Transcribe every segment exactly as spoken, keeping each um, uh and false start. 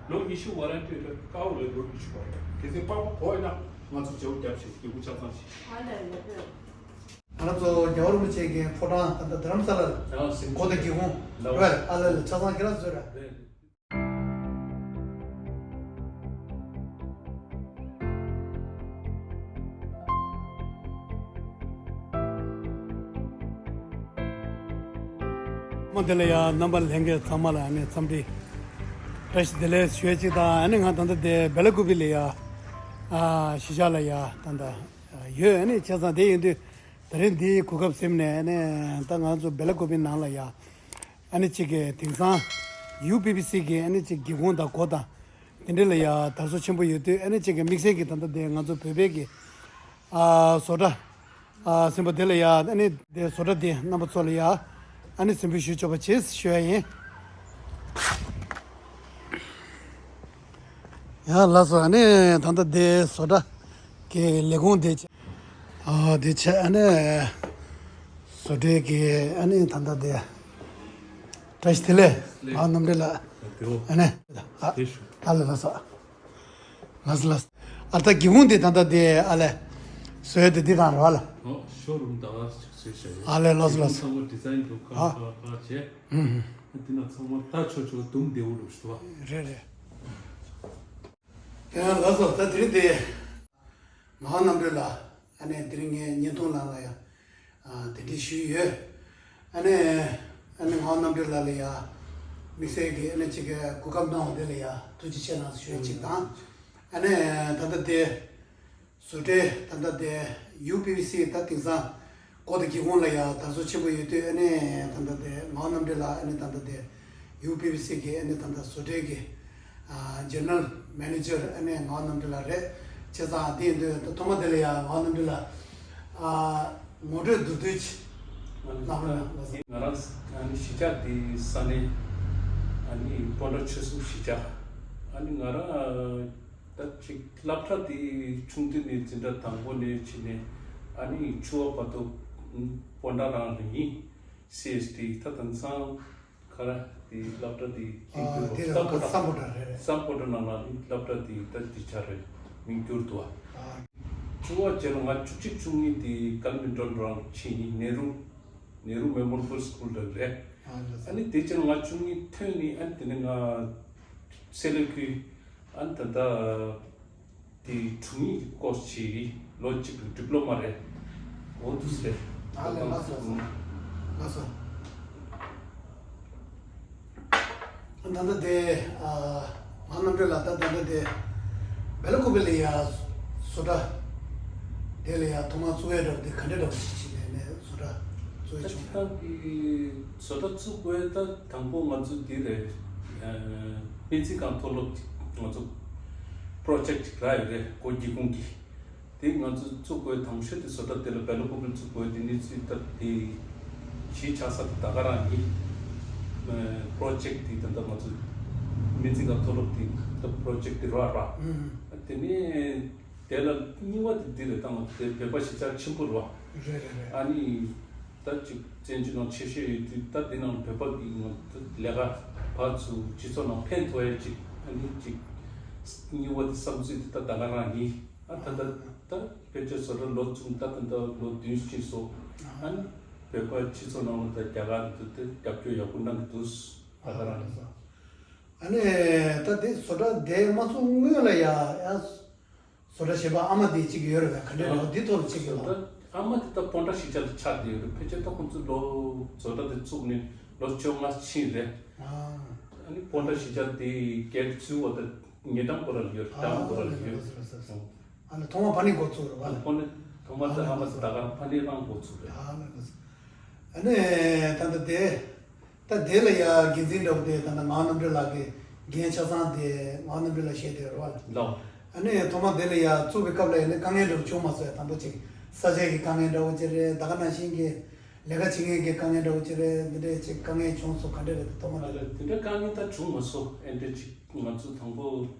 ལོ་ཉི་ཤུ་ཝ་རན་ཊི་ལ་ཀའོ་ལ་ལོ་ཉི་ཤུ་ཝ་རན་ཊི། གལ་སྲིད་པགས་པ་གོ་ཡིན་ན་ང་ཚོ་བརྗེ་པོ་རྒྱབ་ཤིག་སྐྱེ་དགུ་ཆ་ཚང་ཞིག་ང་ཚོ་རྒྱལ་བ་རིན་པོ་ཆེ་གི་ཕོ་བྲང་ད་ལྟ་རྡ་རམ་ས་ལ་ལ་ཨ་སེམས་གོ་ད་སྒེའུ་ཁུང་རེད། ཨ་ལ་ལ་ཆ་ཚང་ཁྱེད་རང་བཟོས་ར། རེད། མ་དེ་ལ་ཡ་རྣམ་པ་ལྷན་རྒྱས་ཚང་མ་ལ་ནས་འཚམས་འདྲི་བཀྲ་ཤིས་བདེ་ལེགས་ཞུ་ཡ་གཅིག་དང་། ཨ་ནི་ང་ད་ལྟ་དེ་སྦེ་ལ་ཀུ་པི་ལ་ཡ་ཨ་གཞིས་ཆགས་ལ་ཡ་ད་ལྟ་ཡོད། ཨ་ནི་བྱས་ཙང་དེ་ཡིན་དུས་ད་རིང་འདིའི་གོ་སྐབས་ཟིན་ནས་ཨ་ནི་ད་ང་ཚོ་སྦེ་ལ་ཀུ་པི་ནང་ལ་ཡ་ཨ་ནི་གཅིག་གི་དེང་སང་ཡུ་པི་པི་སི་གི་ཨ་ནི་གཅིག་སྒེའུ་ཁུང་དང་སྒོ་དང་དེ་འདྲ་ལ་ཡ་དར་སོ་ཆེན་པོ་ཡོད་དུས། ཨ་ནི་གཅིག་གི་དམིགས་བསལ་གྱི་ད་ལྟ་དེ་ང་ཚོ་བོད་པའི་གི་ཨ་བཟོ་གྲྭ་ཨ་ཟིན་པ་དེ་ལ་ཡ་ཨ་ནི་དེ་བཟོ་གྲྭ་དེ་རྣམ་པ་ཚོ་ལ་ཡ་ཨ་ནི་ཟིན་བུ་ཞུ་ཆོག་པ་བྱེད་ཞུ་ཡ་ཡིན། ཡ་ལགས་སོ། ཨ་ནི་ད་ལྟ་དེ་བཟོ་གྲྭ་གི་ལས་ཁུངས་དེ་བྱས། ཨ་དེ་བྱས་ཨ་ནི་བཟོ་གྲྭའི་གི་ཨ་ནི་ད་ལྟ་དེ་བཀྲ་ཤིས་བདེ་ལེགས། ཨ་རྣམ་འདྲེན་ལགས། ཨ་ནི་ཨ་ལ་ལགས་སོ། ལགས་སོ་ལགས་སོ། ཨ་ད་སྒེའུ་ཁུང་དེ་ད་ལྟ་དེ་ཨ་ལས་བཟོས་དེ་འདི་དང་ར་ལ། ཨོ་ཤོ་རུམ་ད་ག་ཅིག་བཟོས་བྱས་ཡོད། ཨ་ལས་ལགས་སོ་ལགས་སོ། ཚང་མ་ཌི་ཛའིན་ཐུབ་ཁ་ཨ་ཁ་ཁ་བྱས། ཨུམ་ཨུམ། ཨ་དེ་ན་ཚང་མ་ད་ཆོ་ཆོ་དུམ་བདེ་བོ་རུ་ཞུ་བ། རེད་རེད། དེ་ཡང་ལགས་སོ། ད་དེ་རིང་དེ་ངག་དབང་རྣམ་གྲོལ་ལགས་ཨ་ནི་དེ་རིང་ངའི་བརྙན་ཐུང་ནང་ལ་ཡང་ཨ་གདན་འདྲེན་ཞུས་ཡོད། ཨ་ནི་ཨ་ནི་ངག་དབང་རྣམ་གྲོལ་ལགས་ལ་ཡང་དམིགས་བསལ་གྱི་ཨ་ནི་གཅིག་གི་གོ་སྐབས་གནང་བ་དེ་ལ་ཡང་ཐུགས་རྗེ་ཆེ་གནང་ཞུ་ཡ་གཅིག་དང་། ཨ་ནི་ད་ལྟ་དེ་བཟོ་གྲྭའི་ད་ལྟ་དེ་ཡུ་པི་བི་སི་ད་དེང་སང་སྒོ་དང་སྒེའུ་ཁུང་ལ་ཡང་དར་སོ་ཆེན་པོ་ཡོད་དུས། ཨ་ནི་ད་ལྟ་དེ་ངག་དབང་རྣམ་གྲོལ་ལགས་ཨ་ནི་ད་ལྟ་དེ་ཡུ་པི་བི་སི་གི་ཨ་ནི་ད་ལྟ་བཟོ་གྲྭའི་གི་ཨ་ཇེ་ནེ་རལ་མེ་ནེ་ཇར་ཨ་ནི་ངག་དབང་རྣམ་གྲོལ་ལགས་རེད། བྱས་ཙང་དེ་ཡིན་དུས་ད་ཐོག་མ་དེ་ལ་ཡང་ངག་དབང་རྣམ་གྲོལ་ལགས་ཨ་ངོ་སྤྲོད་མདོར་བསྡུས་ཅིག་གནང་རོགས་གནང་། ང་རང་ཨ་ནི་གཞིས་ཆགས་དེ་ས་གནས་ཨ་ནི་སྤོན་ཊ་ཆོལ་གསུམ་གཞིས་ཆགས། ཨ་ནི་ང་རང་ད་ཅིག་སློབ་གྲྭ་དེ་ཆུང་དུས་ནས་འཛིན་གྲྭ་དང་པོ་ནས་བྱས་ནས་ཨ་ནི་བཅུ་བ་བར་དུ་སྤོན་ཊ་རང་ལ་ཡིན། སི་ཨེས་ཊི། ད་དེང་སང་ག་རེ་དེ་སློབ་གྲྭ་དེ་ཨ་དེ་ལ་སམ་བྷོ་ཊ། སམ་བྷོ་ཊ་རེད་རེད། སམ་བྷོ་ཊ་ནང་ལ་ནི་སློབ་གྲྭ་དེ་ད་དེ་ཆ་རེད། མིང་བསྒྱུར་འདུག་ཨ། བཅུ་བ་བྱས་ན་ང་བཅུ་གཅིག་བཅུ་གཉིས་དེ་ཀལ་མི་ཌོན་རང་ཕྱིན་ཡིན། ནེ་རུ་ནེ་རུ་མེ་མོ་རི་སྐུལ་ལ་རེད། ཨ་ནི་དེ་བྱས་ན་ང་བཅུ་གཉིས་ཐོན་ནི་ཨ་ནི་དེ་ནས་ང་སེ་ལ་ཁུལ་ཨ་ནི་ད་ལྟ་དེ་དྲུང་ཡིག་གི་ཀོར་སི་བྱས་ཡིན། ལོ་གཅིག་གི་ཌི་པི་ལོ་མ་རེད། འོ་འདུག་སེ་རེད། ཨ་ལས་ལགས་སོ་ལགས་སོ། ཨ་ད་ལྟ་དེ་ཨ་ངག་དབང་རྣམ་གྲོལ་ལགས་ད་ད་ལྟ་དེ་སྦེ་ལ་ཀུ་པི་ལ་ཡ་བཟོ་གྲྭ་དེ་ལ་ཡ་ཐོག་མར་བཙུགས་ཡ་འདྲ་བོ་དེ་ག་འདྲ་འདྲ་བོ་ཞིག་བྱས་ནས་ནས་བཟོ་གྲྭ་བཙུགས་ཡ་བྱུང་། ད་ཁྱེད་རང་གི་བཟོ་གྲྭ་བཙུགས་དགོས་ད་དང་པོ་ང་ཚོ་འདི་རེད། ཨ་སྨན་རྩིས་ཁང་མཐོ་སློབ་ཅིག་ང་ཚོ་པྲོ་ཇེཀ་ཅིག་རག་ཡོད་རེད། སྒོ་སྒེའུ་ཁུང་གི་དེ་ང་ཚོ་བཙུགས་དགོས། དང་ཤོས་དེ་བཟོ་གྲྭ་དེ་ལ་སྦེ་ལ་ཀུ་པི་བཙུགས་དགོས། དེ་གནས་ཚུལ་ད་དེ་གཞིས་ཆགས་ས་དེ་ད་ག་རང་ཡིན། ཨ་པྲོ་ཇེཀ་དེ་ད་ལྟ་ང་ཚོ་སྨན་རྩིས་ཁང་མཐོ་སློབ་དེ་ད་པྲོ་ཇེཀ་དེ་རག་རག་ཨུམ། དེ་ནས་དེ་ལ་རྙིང་བ་དེ་འདི་རེད། ད་ང་ཚོ་དེ་བོད་པ་གཞིས་ཆགས་ཆེན་པོ་རེད་བ། རེད་རེད་རེད། ཨ་ནི་ད་ཅིག་བཙན་བྱོལ་ནང་ཆེ་ཤོས་ཡོད་དུས་ད་དེ་ནང་བོད་པ་གི་ང་ཚོ་ལས་ཀ་བ་ཚོ་སྤྱི་ཚོགས་ནང་ཕན་ཐོགས་ཡ་ཅིག་ཨ་ནི་ཅིག་རྙིང་བ་དེ་བསམ་ཚུལ་དེ་ད་ད་ག་རང་ཡིན། ཨ་ད་ད་ད་ཕལ་ཆེར་བཟོ་གྲྭ་ལོ་བཙུགས་ད་ད་ད་ལོ་བདུན་ཕྱིན་སོང་། ཨ་ནི་བོད་པ་སྤྱི་ཚོགས་ནང་ལ་ད་རྒྱ་གར་དུ་དེ་རྒྱབ་སྐྱོར་ཡག་པོ་གནང་གི་འདུག་ད་ག་རང་ཡིན། ཨ་ནི་ད་དེ་བཟོ་གྲྭ་དེ་མ་བཙུགས་སྔོན་ལ་ཡ་ཡ། བཟོ་གྲྭ་ཞེས་པ་ཨ་མ་དེ་གཅིག་ཡོད་རེད་པས། ག་འདྲས་རེད་འདི་ཐོག་ལ་གཅིག་ཡོད་པ། ཨ་མ་དེ་ད་སྤོན་ཊ་གཞིས་ཆགས་ལ་ཆགས་བསྡད་ཡོད་རེད། ཕལ་ཆེར་ད་ཁོང་ཚོའི་ལོ་བཟོ་གྲྭ་དེ་བཙུགས་ནས་ལོ་བཅོ་ལྔ་ཕྱིན་རེད། ཨ་ནི་སྤོན་ཊ་གཞིས་ཆགས་དེ་སྒེར་ཚུལ་བ་ད་ཉེ་འགྲམ་སྐོར་ལ་ཡོད། འགྲམ་སྐོར་ལ་ཡོད། ཨ་ལས་ཐོག་མ་ཕ་ནི་འགོ་བཙུགས་རེད་པ་ལ། ཕ་ནི་ཐོག་མ་ད་ཨ་མ་ད་ག་རང་ཕ་ནི་རང་འགོ་བཙུགས་རེད། ཨ་ནི་ད་ལྟ་དེ། ད་དེ་ལ་ཡ་འགན་འཛིན་འདྲ་བོ་དེ་ད་ལྟ་ངག་དབང་རྣམ་གྲོལ་ལགས་ཀྱི་འགན་ཆ་ཚང་དེ་ངག་དབང་རྣམ་གྲོལ་ལགས་བཞེས་བསྡད་ཡོད་རེད་པ། ལགས། ཨ་ནི་ཐོག་མ་དེ་ལ་ཡ་བཙུགས་པའི་སྐབས་ལ་ཡ་ནི་དཀའ་ངལ་འདྲ་བོ་བྱུང་མ་སོང་། ཡ་དང་པོ་ཅིག་ས་ཆ་གི་དཀའ་ངལ་འདྲ་བོ་ཅིག་རེད། ད་ག་ནང་བཞིན་གྱི་ལས་ཀ་བྱེད་མཁན་གྱི་དཀའ་ངལ་འདྲ་བོ་ཅིག་རེད། འདི་འདྲས་ཅིག་དཀའ་ངལ་བྱུང་སོང་། ག་འདྲས་རེད་ཐོག་མ་ཨ་དེ་ལ། ལས་དེ་འདྲ་དཀའ་ངལ་ད་བྱུང་མ་སོང་། ཨེ་འདྲས་ཅིག་ང་ཚོ་དང་པོ་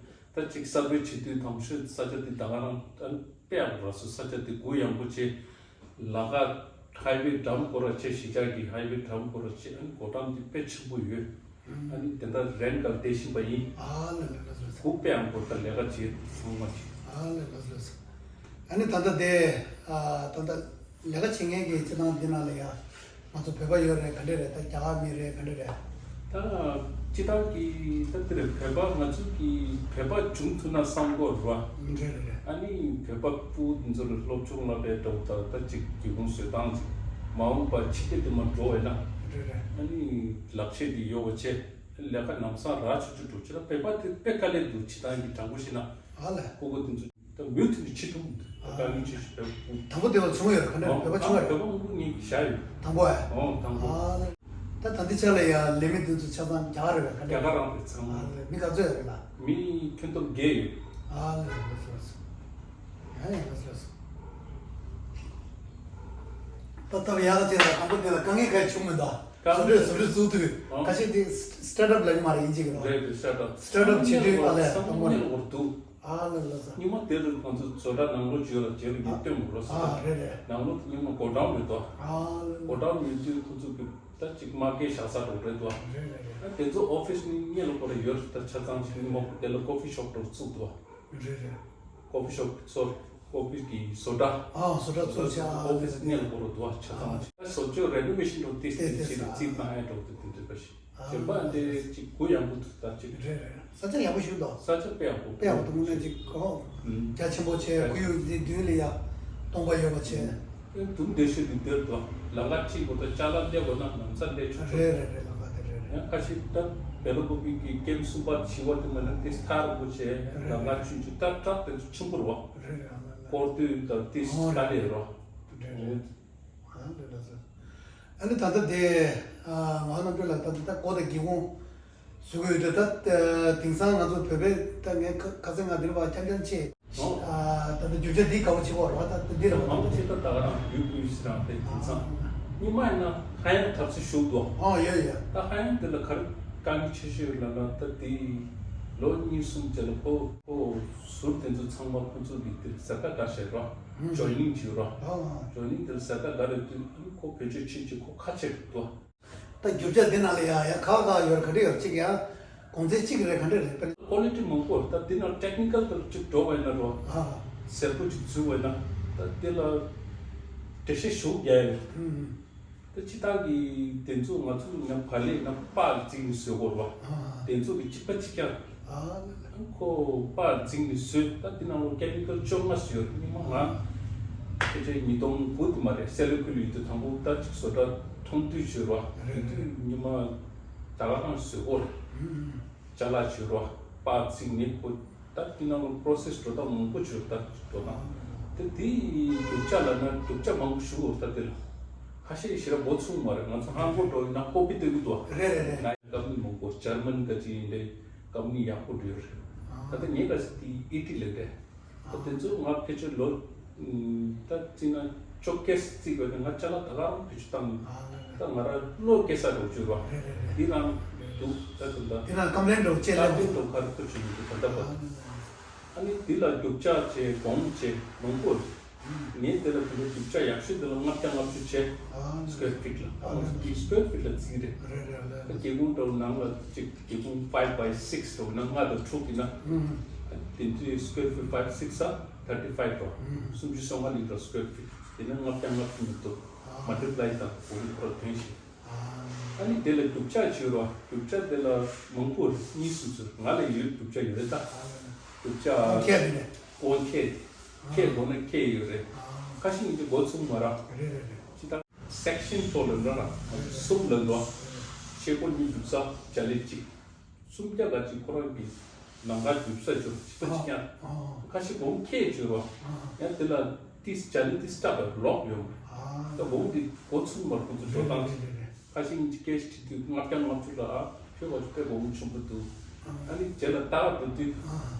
ད་ཅིག་གསར་སྤེལ་བྱེད་དུས་དང་ཤོས་ས་ཆ་དེ་ད་ག་རང་ཨ་དཔེ་ཡག་པོ་རག་སོང་། ས་ཆ་དེ་གུ་ཡངས་པོ་བྱས། ལ་ཁ་ཧའི་ཝེ་འགྲམ་སྐོར་ར་བྱས། གཞིས་ཆགས་ཀྱི་ཧའི་ཝེ་འགྲམ་སྐོར་ར་བྱས། ཨ་ནི་སྒོ་འགྲམ་དེ་དཔེ་ཆེན་པོ་ཡོད། ཨ་ནི་དེ་འདྲ་རན་ག་ལ་བསྡད་བཞིན་པ་ཡིན། ཨ་ལ་ལ་ལ་ལ། སྒུག་པའང་བོར་ད་ལས་ཀ་བྱེད་ཚང་མ་བྱེད། ཨ་ལ་ལ་ལ་ལ། ཨ་ནི་ད་ལྟ་དེ་ཨ་ད་ལྟ་ལས་ཀ་བྱེད་མཁན་གྱི་སྤྱི་བཏང་འདི་ནང་ལ་ཡ་ང་ཚོ་བོད་པ་ཡོད་རེད་ག་འདྲ་རེད། ད་རྒྱ་གར་མི་རེད་ག་འདྲ་རེད། ད་སྤྱི་བཏང་གི་ད་འདི་རེད། བོད་པ་ང་ཚོ་གི་བོད་པ་བྱུང་ཐུབ་ན་བསམ་གོ་རེད་བ། རེད་རེད་རེད། ཨ་ནི་བོད་པ་སྤུ་གུ་འདི་ཚོ་ལ་སློབ་སྦྱོང་བསླབ་པའི་འདྲ་བོ་ད་ད་ཅིག་སྒེའུ་ཁུང་བཟོས་སྟངས་ཅིག་མ་འོངས་པ་ཕྱི་རྒྱལ་དུ་མ་འགྲོ་བས་ན། རེད་རེད། ཨ་ནི་ལག་ཆས་འདི་ཡོད་པ་བྱས། ལས་ཀ་ལམ་སང་རག་ཆོག་ཆོག་འགྲོ་ཆོག་ད་བོད་པ་དེ་དཔེ་དཀའ་ལས་འདུག་སྤྱི་བཏང་གི་དྲང་པོ་བཤད་ན། ཨ་ལས། སྤུ་གུ་དེ་ཚོ་ད་མུ་མཐུད་ནས་ཕྱི་དྲུག་ད་དཀའ་ངལ་ཆེ་ཤོས་བོད་པ་སྤུ་གུ། དང་པོ་དེ་བ་བྱུང་ཡོད་ག་འདྲ་རེད། ཨ་བོད་པ་བྱུང་ཡོད། བོད་པ་སྤུ་གུ་ངས་བཞག་ཡོད། དང་པོ་ཨ། ཨོ་དང་པོ། ཨ་ལས། ད་ད་ལྟའི་ཆ་ལ་ཡ་ལས་མི་དེ་ཚོ་ཆ་ཚང་རྒྱ་གར་རེད་པས་ག་འདྲ། རྒྱ་གར་རང་རེད་ཚང་མ། ཨ་ལས། མི་ག་ཚོད་ཡོད་རེད་ལ། མི་ཁྱོན་བསྡོམས་བརྒྱད་ཡོད། ཨ་ལས་ལགས་སོ་ལགས་སོ། ཡ་ཡ་ལགས་སོ་ལགས་སོ། ད་ལྟ་བ་ཡག་ག་ཅིག་ལ་དང་པོ་དེ་ལ་དཀའ་ངལ་ག་བྱུང་མི་འདུག་དཀའ་ངལ་བཟོ་གྲྭ་བཟོ་གྲྭ་བཙུགས་དུས་ཨང་ཁ་ཤས་དེ་སི་ཊར་ཊབ་ལབ་ཀྱི་མ་རེད་དབྱིན་ཇི་གི་ནང་། རེད་རེད། སི་ཊར་ཊབ། སི་ཊར་ཊབ་བྱེད་དུས་ཨ་ལས་བསམ་བློ་དང་པོ་སྙིང་ལ་འོར་འདུག་ཨ་ལ་ལ་ལ། སྙིང་མ་དེ་རུ་ང་ཚོ་བཟོ་གྲྭ་ནང་ལོགས་བརྗོད་ལ་རྗེས་ལ་ངས་སྟོན་མི་རོགས་ཟེར། ཨ་རེད་རེད། ནང་ལོགས་དེ་སྙིང་མ་སྒོ་འགྲམ་རེད་དོ། ཨ་ལ་ལ། སྒོ་འགྲམ་ཡོད་དུས་ཁོ་ཚོ་གི་ད་ཅིག་མ་སྐད་བཞག་ས་རོགས་རེད་དོ། རེད་རེད་རེད། ཨ་དེ་ཚོ་ཨོ་ཕི་སི་ནི་སྔོན་ལ་ཁོ་ར་ཡོད་རེད། ད་ཆ་ཚང་ཞིག་ནི་མོག་དེ་ལ་ཀོ་ཕི་ཤོབ་འདྲ་བཙུགས་དོ། རེད་རེད། ཀོ་ཕི་ཤོབ་སོ་རི་ཀོ་ཕི་གི་བཟོ་གྲྭ། ཨ་བཟོ་གྲྭ་བཙུགས་བྱས་ཨ་ཨོ་ཕི་སི་སྔོན་ལ་ཁོ་ར་འདུག་བ་ཆ་ཚང་ཞིག་ཨ་བཟོ་བཅོས་རེ་ནོ་ཝེ་ཤིན་འདྲ་བོ་ཏིས་ཏིས་ཏིས་ཏིས་ཏིས་རྩིས་བཏང་ཡ་འདྲ་བོ་དེ་དེ་འདྲ་པ་ཞིག་གཞན་པ་འདི་གཅིག་གུ་ཡངས་པོ་འདུག་ད་གཅིག་རེད་རེད། ས་ཆ་ཡག་པོ་ཞིག་འདུག་ས་ཆ་དཔེ་ཡག་པོ། དཔེ་ཡག་པོ་འདུག་དངོས་གནས་གཅིག་གོ། ཨུམ། རྒྱ་ཆེན་པོ་བྱས་ཁོར་ཡུག་འདི་མདུན་ལ་ཡ་སྟོང་པ་ཡོད་པ་བྱས། ཨེ་འདུག་འདི་ཤོད་འདི་འདིར་འདུག་ལམ་ཁ་གཅིག་གོ་ད་ཅ་ལག་སླེབས་པ་ན་ལམ་སང་སླེབས་ཆོག་ཆོག་རེད་རེད་རེད། ལམ་ཁ་དེ་རེད་རེད། ཡང་ཁ་ཤས་ད་བེ་ལོ་ཀོ་པི་གི་ཀེམ་གསུམ་པ་བཞི་པ་དེ་མ་ནི་དེ་ཐག་རིང་པོ་བྱས་རེད་ལམ་ཁ་རེད། ཆུང་ཆུང་ཏག་ཏག་དེ་ཚོ་ཆེན་པོ་རེད་བ། རེད་རེད། ཨ་ལ་ལ། སྐོར་དུས་ད་དེ་ཨོ་དཀའ་ལས་རེད་བ། རེད་རེད། ཨ་ལ་ལ་ལ། ཨ་ནི་ད་ལྟ་དེ་ཨ་ང་རྣམ་གྲོལ་ལགས་ད་ལྟ་སྒོ་དང་སྒེའུ་ཁུང་བཟོ་གི་ཡོད་དུས་ད་དེང་སང་ང་ཚོ་བོད་པའི་ད་ངས་ཁ་ཁ་སང་ང་འདིར་བ་འཆམ་འཆམ་བྱས། ཨོ། ཨ་ད་ལྟ་རྒྱུ་ཆ་འདི་དགའ་པོ་བྱེད་དགོས་རེད་བ། ད་ལྟ་འདི་རེད་བ། ཨོ་ད་ཅི་ད་ད་ག་རང་ཡུལ་ཀུན་སྲིད་རང་དེ་དེང་སང་སྔོན་མ་ཡིན་ན་ཧ་ཡང་ཐབས་ཚུལ་ཞུགས་འདུག་ཨོ་ཡོད་ཡོད། ད་ཧ་ཡང་དེ་ལ་ག་རེ་དཀའ་ངལ་ཆེ་ཤོས་ལབ་ན་ད་དེ་ལོ་གཉིས་གསུམ་རྗེས་ལ་ཁོ་ཁོ་ཟུར་དེ་ཚོ་ཚང་མ་ཁོ་ཚོ་གི་དེ་ཟ་ཁ་དགའ་བྱས་རོགས་ཇོ་ཡིན་བྱས་རོགས་ཨོ་ཇོ་ཡིན་དེ་ཟ་ཁ་དགའ་རེད་དུས་ཁོ་བེད་སྤྱོད་བྱེད་ཀྱི་ཁོ་ཁ་ཕྱེ་འདུག་ད་རྒྱུ་ཆ་འདི་ནང་ལ་ཡང་ཡང་ཁག་ཁག་ཡོད་རེད། ག་འདྲ་ཡོད་གཅིག་ཡང་གོང་ཚད་གཅིག་རེད་ག་འདྲ་རེད་དཔེར། ཀོ་ལི་ཊི་མང་པོ་ད་འདི་ནང་ཊེག་ནི་ཀལ་དང་གཅིག་འགྲོ་བས་ན་རོ། ཨ། གསལ་པོ་གཅིག་འཛུལ་བས་ན་ད་འདི་ལ་འགྲེལ་བཤད་ཞུ་རྒྱུ་ཡོད། ཨུམ། ད་སྤྱི་བཏང་གི་དེ་ཚོ་ང་ཚོ་ཡང་བག་ལེབ་ན་པར་བརྩིགས་ནས་བཟོ་དགོས་རེད་བ། ཨ། དེ་ཚོ་གི་གཅིག་པ་གཅིག་རྐྱང་། ཨ། ཁོ་པར་འཛིང་ནས་བཟོས། ད་འདི་ནང་ལོ་ཀེ་མི་ཀལ་བཅོ་ལྔ་ཡོད། སྔོན་མ་ང་ཕལ་ཆེར་ཉིས་སྟོང་དགུ་དེ་མ་རེད་སེ་ལ་ཁུལ་ཡོད་དུས་དང་པོ་ད་ཅིག་བཟོ་གྲྭ་མཐོང་དུས་བྱོས་རོགས། རེད། དེ་དུས་སྔོན་མ་ད་ག་རང་བཟོས་གོ་རེད། ཨུམ། ཅ་ལག་བྱོས་རོགས་པར་འཛིང་ནས་ཁོ་ད་འདི་ནང་ལོ་པོ་རོ་སེ་སི་འགྲོ་སྟངས་མང་པོ་བྱོས་ད་འགྲོ་སྟངས། དེ་དེའི་རྒྱུ་ཆ་ལབ་ན་རྒྱུ་ཆ་མང་པོ་ཞུ་འོ་ད་དེ་ལ་ཁ་ཤས་ཞེ་དྲག་འགོ་ཚུགས་མ་རེད། ང་ཚོ་ཧང་གོ་འགྲོ་ཡིན་ན་ཀོ་པི་སྟོན་གི་འདུག་རེད་རེད་རེད། ང་ཀམ་ནི་མང་པོ་འཇར་མན་ག་ཅི་ཡིན་རེད། ཀམ་ནི་ཡག་པོ་འགྲོ་ཡོད་རེད། ད་ལྟ་ངས་ག་ཟེར་དེ་ཨི་ཊི་ལབ་རེད། ད་དེ་ཚོ་ང་ཕལ་ཆེར་ལོ་ད་བརྩིས་ན་བཅོ་བརྒྱད་བརྩིས་དགོས་ན་ང་ཅ་ལག་ད་ག་རང་བེད་སྤྱོད་བཏང་ནས་ད་ང་རང་བློ་སྐྱེ་ས་འགྲོ་བཅུག་རོགས། འདི་རང་འདུག་ད་དུང་ད་འདི་རང་ཀམ་པི་ལེན་འགྲོ་ཅེས་ཀམ་པི་ལེན་འགྲོ་ག་རེ་ཁུར་བཅུག་མི་འདུག་ད་ལྟ་བར། ཨ་ནི་འདི་ལ་རྒྱུ་ཆ་བྱས་གོང་བྱས་མང་པོ་རེད། ངས་དེ་ལ་དེ་འདྲའི་རྒྱུ་ཆ་ཡག་ཤོས་དེ་ལ་ལྔ་བརྒྱ་ལྔ་བཅུ་བྱས། ཨ་སི་ཀོེར་ཕིཊ་ལ་ཨ་ལ་ལ་སི་ཀོེར་ཕིཊ་ལ་བརྩིས་རེད། རེད་རེད་ལ། ད་སྒེའུ་ཁུང་འདྲ་བོ་ནང་ལ་གཅིག་སྒེའུ་ཁུང་ཕའི་བ་བའི་སིག་སི་འདྲ་བོ་ན་ལྔ་དང་དྲུག་ཡིན་ན། ཨ་དེ་ཚོའི་སི་ཀོེར་ཕིཊ་ཕའིབ་སིག་སི་ཨ་ཐར་ཊི་ཕའིབ་རོ། སུམ་ཅུ་སོ་ལྔ་ལིང་རོ་སི་ཀོེར་ཕིཊ་དེ་ནས་ལྔ་བརྒྱ་ལྔ་བཅུ་མི་འདུག་མལ་ཊི་པ་ལའི་དང་གོང་ཁོ་ར་ཐོན་ཞིང་། ཨ་ནི་དེ་ལ་རྒྱུ་ཆ་བྱོས་རོགས། རྒྱུ་ཆ་དེ་ལ་མང་པོ་རེད། གཉིས་གསུམ་ཚོད་ང་ལ་ཡོད་རྒྱུ་ཆ་ཡོད་རེད་ད། རྒྱུ་ཆ་ཁྱེད་རེད། ཨོ་ཁྱེད་ཁྱེད་དགོས་ན་ཁྱེད་ཡོད་རེད། ཁ་ཤས་ཡིན་གྱི་མགོ་ཚུགས་མ་རག་རེད་རེད་རེད། ཅི་ལྟར་སེག་ཤན་ཐོག་ལ་འགྲོ་ར་གསུམ་ལ་འགྲོ། ཤེལ་སྒོ་གཉིས་རྒྱུག་ས་བྱ་ལས་གཅིག་སུམ་བརྒྱ་ག་ཅིག་ཁོ་རང་གི་ནང་ཁ་རྒྱུག་ས་ཆོག་ཅི་ལྟར་ཅི་ཀྱང་ཁ་ཤས་སྒོ་ཁྱེད་བྱོས་རོགས། ཡང་དེ་ལ་ཏིས་བྱ་ལས་ཏིས་སྟབས་ལོག་ཡོང་། ད་སྒོ་འདི་སྒོ་ཚུགས་མ་རག་ཁོ་ཚོ་འགྲོ་སྟངས་ཅིག་ཁ་ཤས་ཀྱིས་ཀེ་ཤི་ཁྲིད་དུས་ལྔ་བརྒྱ་ལྔ་བཅུ་ལ་ཨ་ཁྱོད་ཁོ་ཚོ་དཔེ་སྒོར་མོ་ཆེན་པོ་འདུག་ཨ་ནི་རྗེས་ལ་ལྟ་བ་འགྲོ་དུས་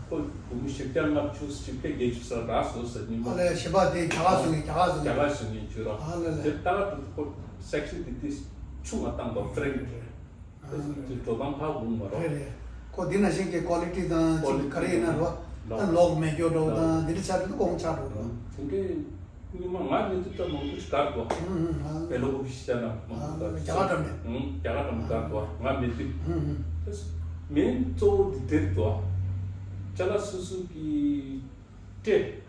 ཁོ་སྒོར་མོ་བཞི་བརྒྱ་ལྔ་བཅུ་བཞི་བརྒྱ་བརྒྱད་ཅུ་ས་རག་སོང་ཟེར་ཉིན་མོ། ཨ་ལས་ཞེས་པ་དེ་རྒྱ་གར་སོང་ངས་རྒྱ་གར་སོང་ངས། རྒྱ་གར་སོང་ངས་བྱོས་རོགས། ཨ་ལས་ལས། དེ་ལྟ་བ་འགྲོ་དུས་ཁོ་སེག་ཤན་དེ་དེ་ཆུང་བ་བཏང་པ་ཧྥི་རེང་རེད། དེ་འགྲོ་སྟངས་ཧ་གོ་མ་རོགས། རེད་རེད། ཁོ་འདི་ནང་བཞིན་གྱི་ཀོ་ལི་ཊི་དང་ཅིག་ག་རེ་ཡིན་ན་རོ། ད་ལོག་མེད་རྒྱུ་འགྲོ་དང་འདི་འདྲ་ཆགས་དུས་དགོངས་ཆགས་འགྲོ་རོ། དེ་འདྲའི། ཉི་མ་ང་མེད་དུས་ད་མང་པོ་ཞིག་དགར་འདུག་ཨ། བེ་ལོ་ཀོ་བི་ཤི་ཅ་ན་མང་པོ་དགར། རྒྱ་གར་འགྲམ་ནས། ཨང་། རྒྱ་གར་འགྲམ་དགར་འདུག་ང་མེད་དུས། ཨ། མེན་གཙོ་བོ་འདི་དེར་འདུག་ཅ་ལག་སོ་སོ་གི་སྤྲད།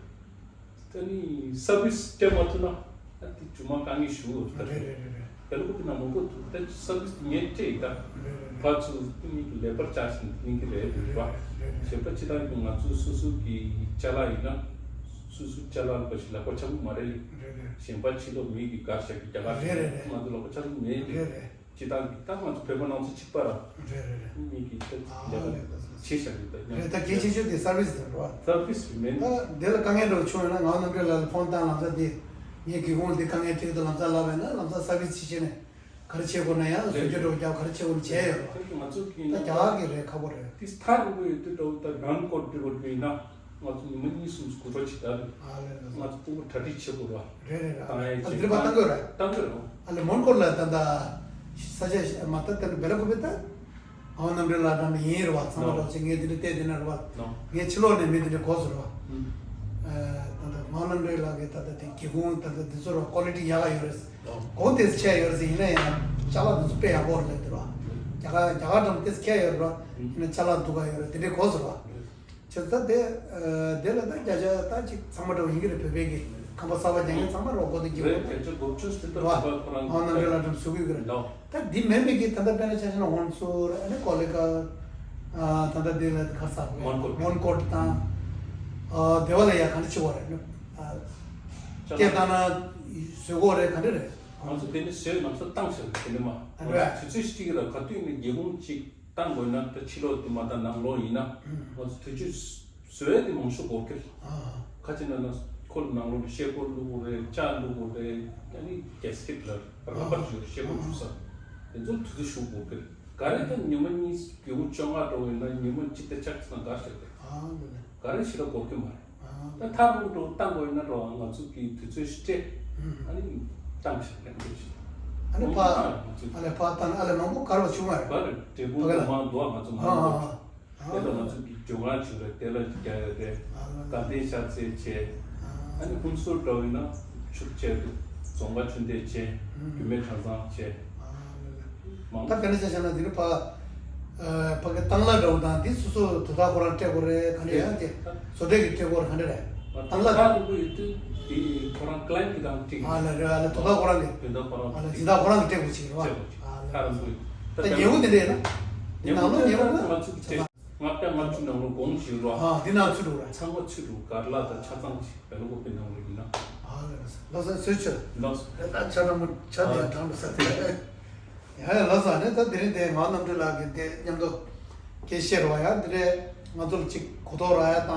ད་ནི་སར་བིས་སྤྲད་མ་ཐུབ་ན་ཨ་དེ་ཇུ་མ་དཀའ་ངལ་ཞུ་འོ། ད་རེད་རེད་རེད་རེད། བེ་ལོ་ཀོ་བི་ན་མང་པོ་འདུག་ད་སར་བིས་ངས་སྤྲད་ཡིན་ད། རེད་རེད་རེད། ཕར་ཚུར་དེ་གཉིས་ཀྱི་ལེ་བར་ཅར་ཇི་དེ་གཉིས་ཀྱི་རེད་འདུག་བ། རེད་རེད་རེད། གཞན་པ་སྤྱིར་བཏང་གི་ང་ཚོ་སོ་སོ་གི་ཅ་ལག་ཡིན་ན་སོ་སོ་ཅ་ལག་ལ་ཞིག་ལག་པ་ཆག་གི་མ་རེད། རེད་རེད། གཞན་པ་ཕྱི་ལོགས་མི་གི་གར་ཞབས་ཀྱི་རྒྱ་གར་རེད་རེད་རེད། ང་ཚོ་ལག་པ་ཆག་གི་མེད། རེད་རེད། སྤྱིར་བཏང་གི་ད་ང་ཚོ་བོད་པ་ནང་ཚོ་གཅིག་པ་ར། རེད་རེད་རེད། མི་གི་ད་ཨ་ལས་ཀ་བྱེད་ཤག་གི་ད་ཉམས། རེད། ད་གལ་ཆེ་ཤོས་དེ་སར་བིས་དེ་རེད་བ། སར་བིས་མེད། ད་དེ་ལ་དཀའ་ངལ་འདྲ་བོ་བྱུང་ཡོད་ན་ངའི་རྣམ་འགྲེལ་ལགས་ལ་ཕོན་བཏང་། ལམ་སང་དེ་ངའི་སྒེའུ་ཁུང་འདི་དཀའ་ངལ་འཕྲད་ཀྱི་འདུག་ལམ་སང་ལབ་པ་ཡིན་ན་ལམ་སང་སར་བིས་ཅིག་བྱས་ནས་ག་རེ་བྱེད་དགོས་ན་ཡང་བཟོ་བཅོས་འདྲ་བོ་རྒྱབ། ག་རེ་བྱེད་དགོས་ན་བྱས་ཡོད་རེད་བ། ད་ང་ཚོ་གི་ད་རྒྱ་གར་གི་རེད་ཁག་པོ་རེད། དེ་ཐག་རིང་པོ་ཡོད་དུས་འདྲ་བོ་ད་རང་སྐོར་འདྲ་བོ་ཡིན་ན། ང་ཚོ་ཉི་མ་གཉིས་གསུམ་གོ་སྒྲིག་བྱེད་ད་རེད། ཨ་ལས་ལས། ང་ཚོ་སྤུ་གུ་གྲ་སྒྲིག་བྱེད་དགོས་ར། རེད་རེད་རེད། བཏང་ཡས་ཨ་བྱེད། འདིར་པ་བཏང་དགོས་ར། བཏང་དགོས་ར། ཨ་ལས་མོན་གྷོ་ལ་ད་ལྟ་ས་ཆ་མ་ལྟ་དེ་འདྲ་བེ་ལ་ཀོ་བི་ད། ཨའོ་རྣམ་འགྲེལ་ལགས་འགྲམ་ནས་ཡིན་རེད་བ། ཚང་མ་ལོ་ལོག་ཅིག་ངས་འདི་འདྲ་བལྟས་འདི་འདྲ་རེད་བ། ནོ། ངས་ཕྱི་ལོགས་ནས་མི་འདི་འདྲ་གོ་སོང་རེད་བ། ཨུམ། ཨ་ད་ལྟ་ཨའོ་རྣམ་འགྲེལ་ལགས་ཀྱི་ད་ལྟ་དེ་སྒེའུ་ཁུང་ད་ལྟ་འདི་ཚོ་ར་ཀོ་ལི་ཊི་ཡག་ག་ཡོད་རེད། ནོ། གོང་དེ་ཚོ་ཆེ་ཡོད་རེད་ཟེར། ཡིན་ན་ཡང་ཅ་ལག་འདི་ཚོ་དཔེ་ཡག་པོ་རེད་ལབ་འདུག་ར། རྒྱ་གར་རྒྱ་གར་འགྲམ་དེ་ཚོ་ཁྱད་ཡོད་རེད་ར། ཡིན་ན་ཅ་ལག་སྡུག་ག་ཡོད་རེད། དེ་འདྲའི་གོ་སོང་ར། བྱས་ཙང་དེ་དེ་ལ་ད་བརྒྱ་ཆ་ད་ཅིག་ཚང་མ་འདྲ་བོ་ཡིན་གྱི་རེད། བོད་པའི་གི་ཁང་པ་གསར་པ་རྒྱག་མཁན་ཚང་མ་རོགས་གོ་དེ་གི་རེད། བརྒྱ་ཆ་དགུ་བཅུ་ཟིན་ཐོག་ར། ཁོ་རང་ཨ་ནང་འདྲ་ལ་འགྲམ་བཟོ་གི་རེད། ད་འདི་མེད་མེད་གི་ད་ལྟ་དཔེར་ན་ཆ་བཞག་ན་ཧོན་སུར་ཨ་ནི་ཀོ་ལི་ཀ་ད་ལྟ་འདི་ལ་ཁར་ས་མོན་གྷོ། མོན་གྷོ་དང་དེ་བ་ལ་ཡ་ག་འདྲ་བྱེད་དགོས་རེད། སྐད་བཏང་ན་བཟོ་དགོས་རེད། ག་འདྲ་རེད། ང་ཚོ་དེ་ནི་བཟོས་ལམ་སང་བཏང་ཟེར་དེ་ནི་མ། ཨ་འདྲ། དུས་ཚོད་གཅིག་ལ་ག་དུས་ནས་སྒེའུ་ཁུང་གཅིག་བཏང་དགོས་ན་ད་ཕྱི་ལོགས་དེ་མ་ད་ནང་ལོགས་ཡིན་ན་ང་ཚོ་དུས་ཚོད་བཟོས་དེ་མང་ཤོས་འགོར་གི་རེད། ཨ། ཁ་ཅིག་ན་ན་ཁོ་ལ་ནང་ལོགས་ལ་ཤེལ་སྒོ་བླུགས་དགོས་རེད། ལྕགས་བླུགས་དགོས་རེད། ཨ་ནི་གེ་སི་ཀེཊ་ལ་ར་ལ་པར་བཟོས་ཤེལ་སྒོ་བྱུག་ས་དེ་ཚོ་དུས་ཚོད་ཞུགས་འགོར་གི་རེད། ག་རེ་ད་ཉི་མ་གཉིས་སྒེའུ་ཁུང་བཅོ་ལྔ་འགྲོ་བས་ན་ཉི་མ་གཅིག་དང་ཕྱག་ཚང་འགའ་ཞིག་རེད། ཨ་ལེ་ལེ། ག་རེ་ཞིག་ལ་འགོར་གི་མ་རེད། ད་ཐག་རིང་པོ་བཏང་དགོས་ན་རོ་ང་ཚོ་གི་དུས་ཚོད་སྤྲད། ཨ་ནི་བཏང་ཞིག་ལེན་དགོས་ཤིག་ཨ་ནི་ཕ། ཨ་ལེ་ཕ་བཏང་ཨ་ལེ་མང་པོ་གར་བ་བྱུང་བ་རེད། ག་རེ་འབྲས་སྤུངས་ཕ་ག་ལ་མང་འདུག་ང་ཚོ་མང་པོ་བྱུང་། དེ་ལ་ང་ཚོ་གི་ཇོ་ང་བྱུང་རེད། དེ་ལ་རྒྱ་ཡོད་རེད། དགའ་ལྡན་ཤར་རྩེ་བྱས། ཨ་ནི་ཧུན་སུར་འདྲ་བོ་ཡིན་ན་ཆུ་བྱས་འདུག་རྫོང་དཀར་ཆུ་འདེད་བྱས། རྒྱུད་སྨད་གྲྭ་ཚང་བྱས། མང་། ད་དཔེར་ན་ཆ་བཞག་ན་འདི་ནི་ཕ། ཕ་གི་བཏང་གླ་འདྲ་བོ་དང་འདི་སོ་སོ་དོ་བདག་ཁོ་རང་སྤྲད་དགོས་རེད། ག་འདྲ་ཡང་དེ་བཟོ་གྲྭ་གི་སྤྲད་དགོས་རེད། ག་འདྲ་རེད། བཏང་གླ་ཐག་རིང་པོ་ཡོད་དུས་དེ་ཁོ་རང་ཀ་ལ་ཡན་གི་དང་ཏིག་ཨ་ལ་རེད། ཨ་ལ་དོ་བདག་ཁོ་རང་གི་དོ་བདག་ཁོ་རང་ཨ་ལ་སྦྱིན་བདག་ཁོ་རང་གི་སྤྲད་དགོས་ཅིག་རེད་བ། སྤྲད་དགོས་ཅིག་ཨ་ལ་ཐག་རིང་པོ་ཡོད། ད་ཉེ་བོ་དེ་འདྲ་ཡིན་ན་འདི་ནང་ལོགས་ཉེ་བོ་ན་ང་ཚོ་གི་སྤྲད། ལྔ་བརྒྱ་ལྔ་བཅུ་ནང་ལོགས་གོང་ཞིག་རོ། ཨ་འདི་ནང་ཚུད་འགྲོ་ར། ཚང་མ་ཚུད་འགྲོ། གར་ལ་དང་ཆ་ཚང་ཅིག་བེ་ལ་ཀོ་པི་ནང་ལོགས་ཡིན་ན། ཨ་ལ་ལ་ས་ལ་ས་སོས་ཆོད། ལགས་སོ། ད་ཆ་ཚང་མ་ཆ་དེ་དང་ལ་ས་དེ། ཡ་ཡ་ལགས་སོ། ཨ་ནི་ད་དེ་རིང་དེ་ང་རྣམ་གྲོལ་ལགས་ཀྱི་དེ་མཉམ་དུ་སྐད་བཤད་རོགས་ཡ། འདི་རེད། ང་ཚོ་ལ་ཅིག་གོ་རྟོགས་རག་ཡ་དང་།